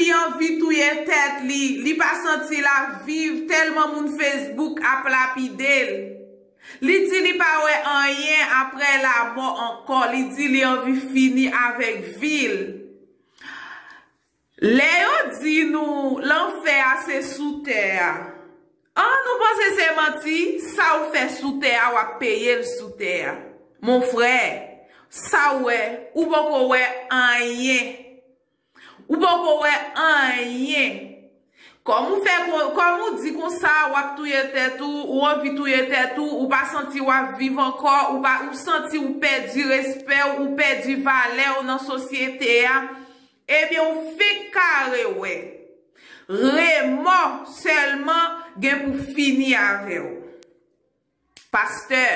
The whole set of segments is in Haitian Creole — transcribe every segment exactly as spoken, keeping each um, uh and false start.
Li anvi touye tèt li, li pa santi l ap viv tèlman moun Facebook ap lapide l. Li di li pa wè anyen apre lanmò ankò, li di li anvi fini avèk vi l. Lè yo di nou lanfè a se sou tè a, an nou panse se manti? Sa w fè sou tè a, w ap peye l sou tè a. Mon frè, sa w wè, ou poko wè anyen. Ou poko wè anyen. Kòm ou fè kon-, kòm ou di konsa, w ap touye tèt ou, ou anvi touye tèt ou, ou pa santi w ap viv ankò, ou pa, ou santi ou pèdi respè w, ou pèdi valè w nan sosyete a, ebyen, ou fenk kare wè. Remò sèlman gen pou fini avè w. Pastè,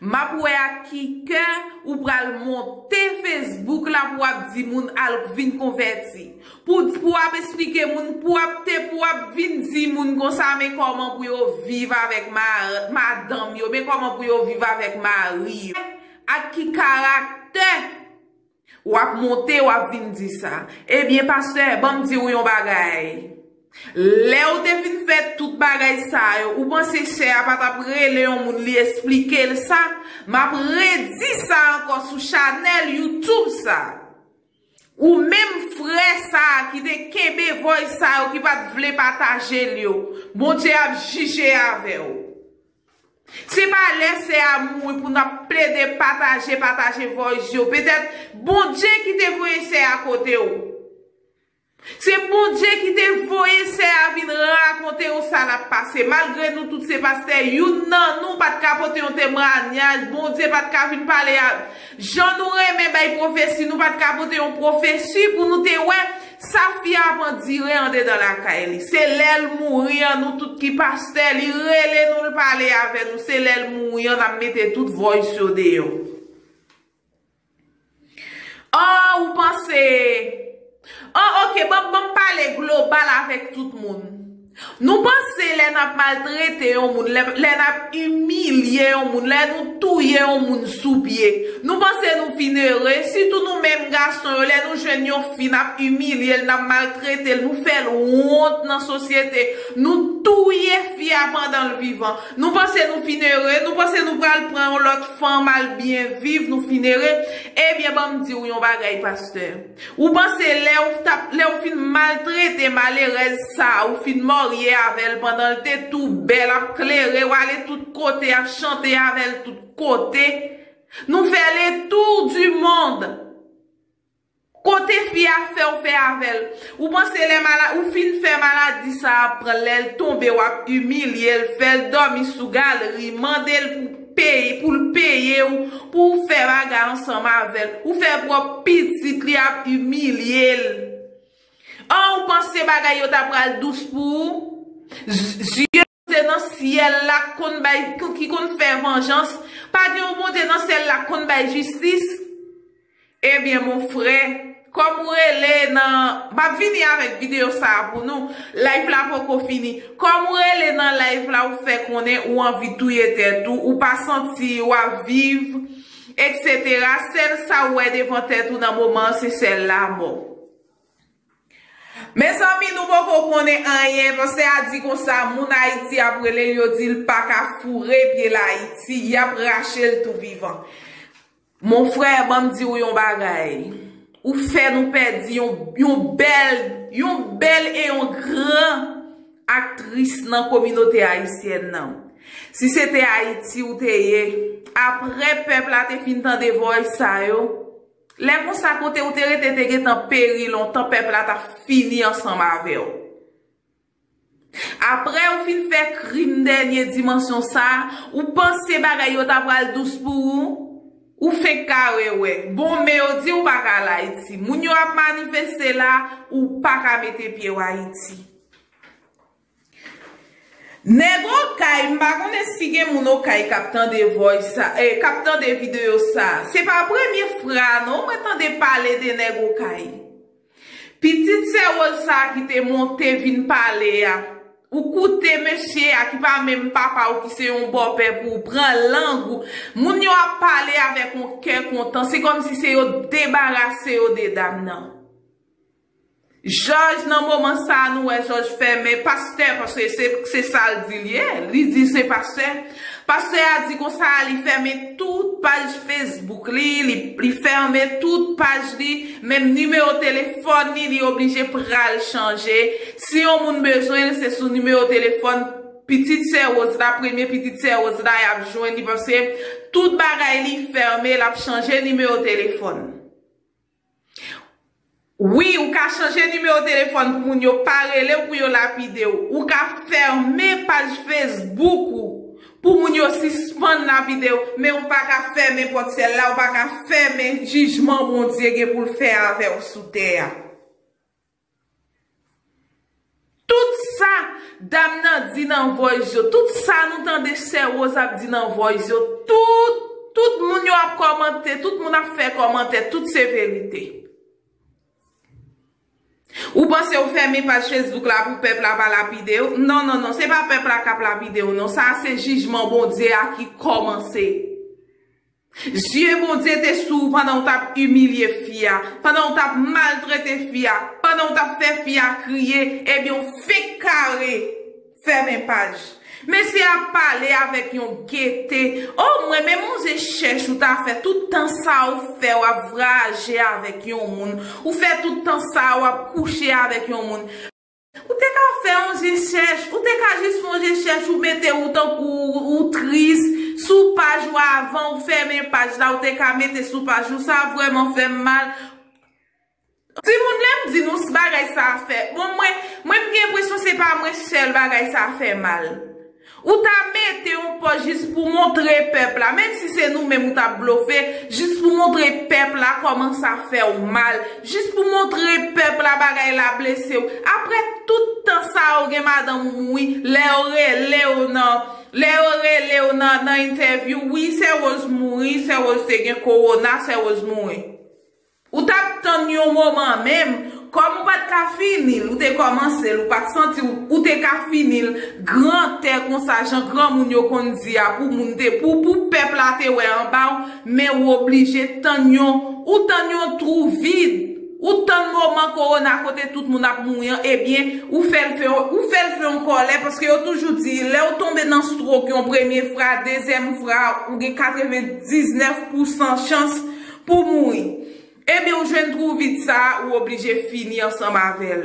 m ap wè ak ki kè ou pral monte Facebook la pou w ap di moun al vin konvèti. Pou, pou w ap esplike moun, pou w ap te, pou w ap vin di moun konsa, men kòman pou yo viv avèk ma-, madanm yo, men kòman pou yo viv avèk mari yo. Ak ki karaktè w ap monte, w ap vin di sa. Ebyen, pastè, ban m di w yon bagay. Lè w te fin fè tout bagay sa yo, ou panse sè a pa t ap rele yon moun li esplike l sa? M ap redi sa ankò sou chanèl YouTube sa. Ou menm frè sa a ki te kenbe voice sa yo, ki pa t vle pataje l yo, Bondye ap jije avè w. Se pa lè sè a mouri pou n ap plede pataje, pataje voice yo. Petèt Bondye ki te voye sè a kote w. Se Bondye ki te voye sè a vin rakonte w sa l ap pase. Malgre nou tout se pastè, youn nan nou pa t ka pote yon temwayaj, Bondye pa t ka vin pale a. Jan nou renmen bay pwofesi, nou pa t ka pote yon pwofesi pou nou te wè sa fi a ap andire andedan lakay li. Se lè l mouri an, nou tout ki pastè, li rele nou, l pale avè nou. Se lè l mouri an, n ap mete tout voice yo deyò. An, ou panse? An, oke, ban, ban m pale global avèk tout moun. Nou panse lè n ap maltrete yon moun, lè, lè n ap imilye yon moun, lè nou touye yon moun sou pye, nou panse nou fin ere? Sitou nou menm gason yo, lè nou jwenn yon fi, n ap imilye l, n ap maltrete l, nou fè l wont nan sosyete, nou touye fi a pandan l vivan. Nou panse nou fin ere? Nou panse nou pral pran yon lòt fanm al byen viv, nou fin ere? Ebyen, ban m di w yon bagay, pastè. Ou panse lè w t ap, lè w fin maltrete malerèz sa a, ou fin marye avè l pandan l te tou bèl, ap klere, w ale tout kote, ap chante avè l tout kote. Nou fè le tour du monde. Kote fi a fè w fè avè l? Ou panse lè mala-, ou fin fè maladi sa a pran l, lè l tonbe, w ap imilye l, fè l dòmi sou galri, mande l pou peye, pou l peye w, pou w fè bagay ansanm avè l. Ou fè pwòp pitit li ap imilye l. An, ou panse bagay yo ta pral dous pou ou? Z-, zye Bondye nan syèl la konn bay, ki konn fè vanjans. Pa gen yon Bondye nan syèl la konn bay jistis. Ebyen, mon frè, kòm ou rele nan, m ap vini avèk videyo sa a pou nou. Live la poko fini. Kòm ou rele nan live la, ou fè konnen ou anvi touye tèt ou, ou pa santi w ap viv, et cetera. Sèl sa w wè devan tèt ou nan moman an, se sèl lanmò. Mezanmi, nou poko konnen anyen. Pastè a di konsa, moun Ayiti ap rele l, yo di l pa ka foure pye l Ayiti, y ap rache l tou vivan. Mon frè, ban m di w yon bagay. Ou fè nou pèdi yon, yon bèl, yon bèl e yon gran aktris nan kominote ayisyèn nan. Si se te Ayiti ou te ye, apre pèp la te fin tande voice sa yo, lè konsa kote ou te rete te gentan peri lontan, pèp la t ap fini ansanm avè w. Apre ou fin fè krim dènye dimansyon sa a, ou panse bagay yo ta pral dous pou ou? Ou fenk kare wè. Bon, men yo di ou pa ka al Ayiti. Moun yo ap manifeste la, ou pa ka mete pye w Ayiti. Nèg Okay, m pa konnen si gen moun Okay k ap tande voice sa, eh, k ap tande videyo sa. Se pa premye fwa non mwen tande pale de nèg Okay. Pitit sè Rose sa ki te monte vin pale a. Ou koute mesye a ki pa menm papa w, ki se yon bòpè pou ou, pran lang ou. Moun yo ap pale avèk yon kè kontan. Se kòmsi se yo debarase yo de dam nan. Jòj, nan moman sa a, nou wè Jòj fèmen pastè, paske se, se sa l di l ye. Li di se pastè. Pastè a di konsa, li fèmen tout paj Facebook li, li, li fèmen tout paj li, menm nimewo telefòn li, li oblije pral chanje. Si yon moun bezwen l, se sou nimewo telefòn pitit sè Rose la, premye pitit sè Rose la, y ap jwenn li, paske tout bagay li fèmen, l ap chanje nimewo telefòn. Wi, ou ka chanje nimewo telefòn pou moun yo pa rele w, pou yo lapide w. Ou ka fèmen paj Facebook ou pou moun yo sispann lapide w, men ou pa ka fèmen pòt syèl la, ou pa ka fèmen jijman Bondye gen pou l fè avè w sou tè a. Tout sa dam nan di nan voice yo, tout sa nou tande sè Rose ap di nan voice yo, tout, tout moun yo ap kòmante, tout moun ap fè kòmantè, tout se verite. Ou panse ou fèmen paj Facebook la pou pèp la pa lapide w? Non, non, non, se pa pèp la k ap lapide w, non. Sa a se jijman Bondye a ki kòmanse. Zye Bondye te sou ou pandan w t ap imilye fi a, pandan w t ap maltrete fi a, pandan w t ap fè fi a kriye, ebyen, w fenk kare fèmen paj. Mesye a pale avèk yon gete. O, mwen menm, yon zye chèch ou ta fè. Tout tan sa ou fè, w ap vwayaje avèk yon moun. Ou fè tout tan sa, w ap kouche avèk yon moun. Ou te ka fè yon zye chèch, ou te ka jis fè yon zye chèch, ou mete ou tankou ou, ou tris sou paj ou avan ou fèmen paj la, ou te ka mete sou paj ou, sa vrèman fè m mal. Timoun, lè m di nou s bagay sa a fè, bon, mwen, mwen m gen enpresyon se pa mwen sèl bagay sa a fè mal. Ou ta mete yon pòs jis pou montre pèp la, menm si se nou menm ou t ap blofe, jis pou montre pèp la kòman sa fè w mal, jis pou montre pèp la bagay la blese w. Apre tout tan sa a, ou gen madanm ou mouri, lè yo rele w nan, lè yo rele w nan, nan entèvyou, wi, sè Rose mouri, sè Rose te gen kowona, sè Rose mouri. Ou t ap tann yon moman menm, kòm ou pa t ka fini l, ou te kòmanse l, ou pa t santi w, ou te ka fini l, grantè konsa, jan granmoun yo konn di a, pou moun te, pou, pou pèp la te wè anba w, men ou oblije tann yon, ou tann yon twou vid, ou tann moman kowona kote tout moun ap mouri an, ebyen, ou fè l fè, ou fè l fè yon kòlè, paske yo toujou di, lè w tonbe nan strok yon premye fwa, dezyèm fwa, ou gen katrevendiznèf pousan chans pou mouri. Ebyen, ou jwenn twou vid sa a, ou oblije fini ansanm avè l.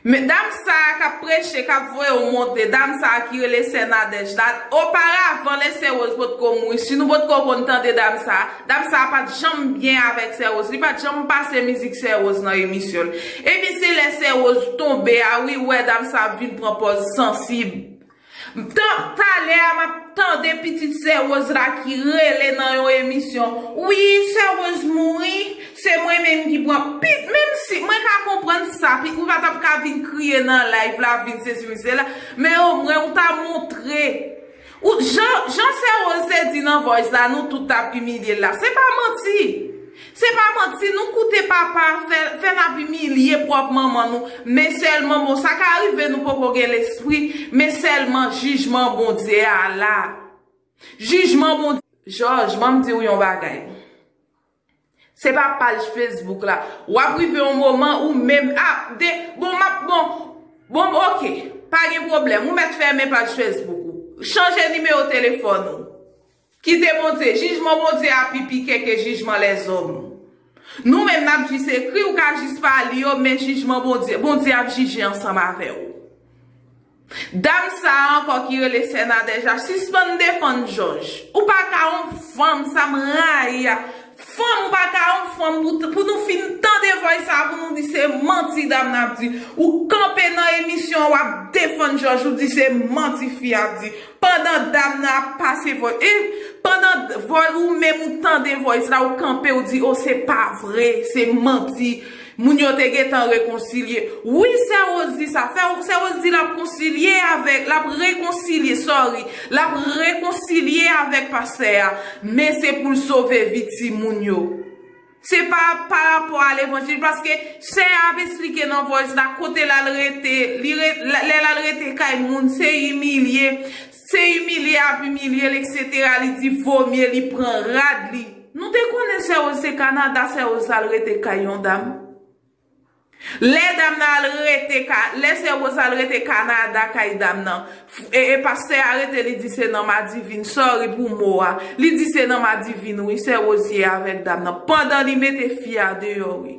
Men dam sa a k ap preche, k ap voye w monte, dam sa a ki rele sè Nadège la, oparavan lè sè Rose potko mouri, si nou potko konn tande dam sa a, dam sa a pa t janm byen avèk sè Rose, li pa t janm pase mizik sè Rose nan emisyon l. Ebyen, se lè sè Rose tonbe a, wi, ou wè dam sa a vin pran pòz sansib. Tan, talè a m ap tande pitit sè Rose la ki rele nan yon emisyon. Wi, sè Rose mouri, se mwen menm ki pran pit. Menm si mwen ka konprann sa, pi, ou pa t ap ka vin kriye nan live la, vin sesi, vin sela. Men omwen, ou ta montre. Ou, jan, jan sè Rose te di nan voice la, nou tout t ap imilye l la. Se pa manti. Se pa manti, nou koute papa, fè, fè n ap imilye pwòp manman nou. Men sèlman, bon, sa ka rive, nou poko gen lespri, men sèlman jijman Bondye a la. Jijman Bondye. Jòj, ban m di w yon bagay. Se pa paj Facebook la. W ap rive yon moman ou menm, a, de, bon, m ap, bon, bon, oke, pa gen pwoblèm, ou mèt fèmen paj Facebook ou. Chanje nimewo telefòn ou. Kite Bondye, jijman Bondye a pi pike ke jijman lèzòm. Nou menm n ap jis ekri, ou ka jis pa li yo, men jijman Bondye, Bondye ap jije ansanm avè w. Dam sa a ankò ki rele sè Nadège la, sispann defann Jòj. Ou pa ka yon fanm, sa m rayi a. Fanm, ou pa ka yon fanm pou, pou nou fin tande voice sa a, pou nou di se manti dam nan ap di. Ou kanpe nan emisyon, w ap defann Jòj, ou di se manti fi a ap di. Pandan dam nan ap pase voice, e pandan voice, ou menm ou tande voice la, ou kanpe, ou di, o, se pa vre, se manti. Moun yo te gentan rekonsilye. Wi, sè Rose di sa. Fè, sè Rose di l ap konsilye avèk, l ap rekonsilye, sorry. L ap rekonsilye avèk pastè a. Men se pou l sove vi timoun yo. Se pa pa rapò a levanjil, paske sè a ap esplike nan voice la, kote l al rete, li re-, lè, lè l al rete kay moun, se imilye, se imilye ap imilye l, etsetera. Li di vomye li pran rad li. Nou te konnen sè Rose se Kanada, sè Rose al rete kay yon dam. Lè dam nan al rete ka, lè sè Woz al rete Kanada kay dam nan, f- e, e pastè a rete, li di se nan madivin, sorry pou mo a, li di se nan madivin wi sè Woz ye avèk dam nan, pandan li mete fi a deyò wi.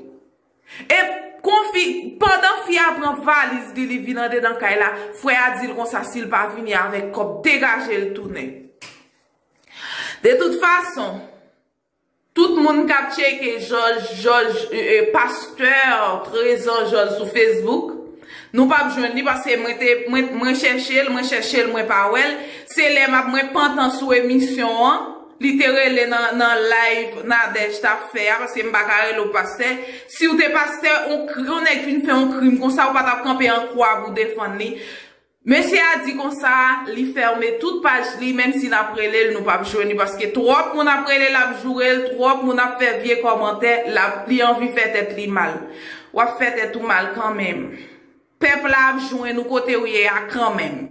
E konfi, pandan fi a pran valiz li, li vin andedan kay la, frè a di l konsa si l pa vini avèk kòb, degaje l tounen. De tout fason, tout moun k ap tcheke jòj, jòj, e, e, pastè Trezan Jòj sou Facebook, nou p ap jwenn li paske mwen te, mwen, mwen chèche l, mwen chèche l, mwen pa wè l. Se lè m ap, mwen pantan sou emisyon an, li te rele nan, nan live Nadège t ap fè a, paske m pa ka rele w pastè. Si w te pastè, on kri, on nèg fin fè on krim konsa, ou pa t ap kanpe an kwa pou defann li. Mesye a di konsa, li fèmen tout paj li, menm si n ap rele l, nou p ap jwenn li, paske twòp moun ap rele l, ap joure l, twòp moun ap fè vye kòmantè, l ap, li anvi fè tèt li mal. W ap fè tèt ou mal kanmenm. Pèp la ap jwenn ou kote w ye a kanmenm.